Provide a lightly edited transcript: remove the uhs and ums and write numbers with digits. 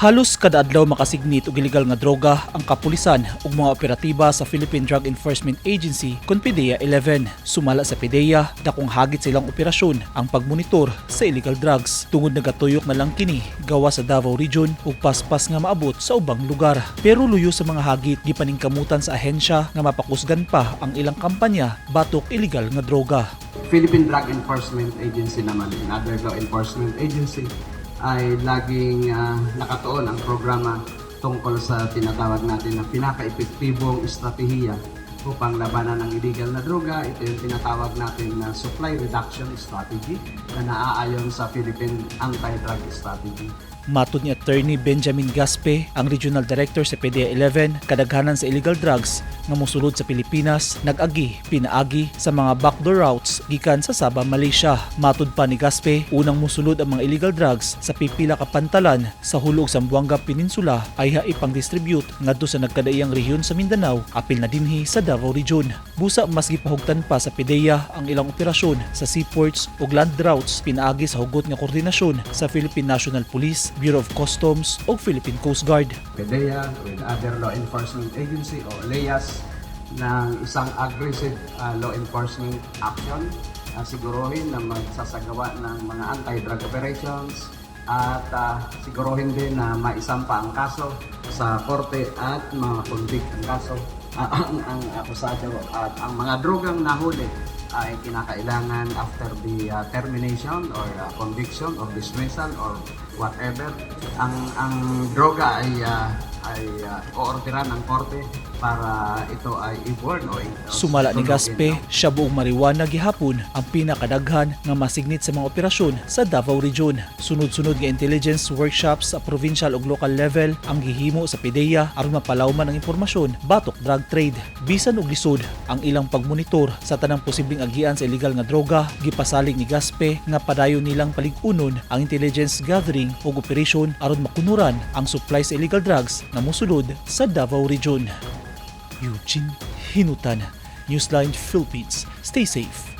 Halos kada adlaw makasignit og ilegal nga droga ang kapulisan ug mga operatiba sa Philippine Drug Enforcement Agency kon PDEA 11. Sumala sa PDEA, dakong hagit sa ilang operasyon ang pagmonitor sa illegal drugs tungod nagatuyok na lang kini gawa sa Davao Region ug paspas nga maabot sa ubang lugar. Pero luyo sa mga hagit, gipaningkamutan sa ahensya nga mapakusgan pa ang ilang kampanya batok illegal nga droga. Philippine Drug Enforcement Agency naman and other law enforcement agency ay laging nakatuon ang programa tungkol sa tinatawag natin na pinaka-epektibong estratehiya upang labanan ang illegal na droga. Ito yung tinatawag natin na supply reduction strategy na naaayon sa Philippine Anti-Drug Strategy. Matod ni Attorney Benjamin Gaspe, ang Regional Director sa PDEA 11, kadaghanan sa illegal drugs nga mosulod sa Pilipinas nag-agi pinaagi sa mga backdoor routes gikan sa Sabah, Malaysia. Matod pa ni Gaspe, unang mosulod ang mga illegal drugs sa pipila ka pantalan sa Jolo ug Zamboanga Peninsula ayha ipang-distribute ngadto sa nagkadaiyang rehiyon sa Mindanao, apil na dinhi sa Davao Region. Busa mas gipahugtan pa sa PDEA ang ilang operasyon sa seaports ug land routes pinaagi sa hugot nga koordinasyon sa Philippine National Police, Bureau of Customs ug Philippine Coast Guard. PDEA with other law enforcement agency o LEAS ng isang aggressive law enforcement action. Siguruhin na magsasagawa ng mga anti-drug operations at siguruhin din na maisampa ang kaso sa korte at ma-convict ang kaso ang akusado at ang mga drogang nahuli ay kinakailangan after the termination or conviction or dismissal or whatever, ang droga ay oorderan ng korte para ito ay i-burn o Sumala ni sunugin, Gaspe, no? shabu ug marijuana gihapon ang pinakadaghan nga masignit sa mga operasyon sa Davao Region. Sunod-sunod nga intelligence workshops sa provincial ug local level ang gihimo sa PDEA aron mapalawman ang impormasyon batok drug trade. Bisan og lisod ang ilang pagmonitor sa tanang posibleng agian sa illegal nga droga, gipasalig ni Gaspe nga padayon nilang palig-unon ang intelligence gathering ug operation aron makunuran ang supply sa illegal drugs nga mosulod sa Davao Region. Eugene Hinutan, Newsline Philippines. Stay safe.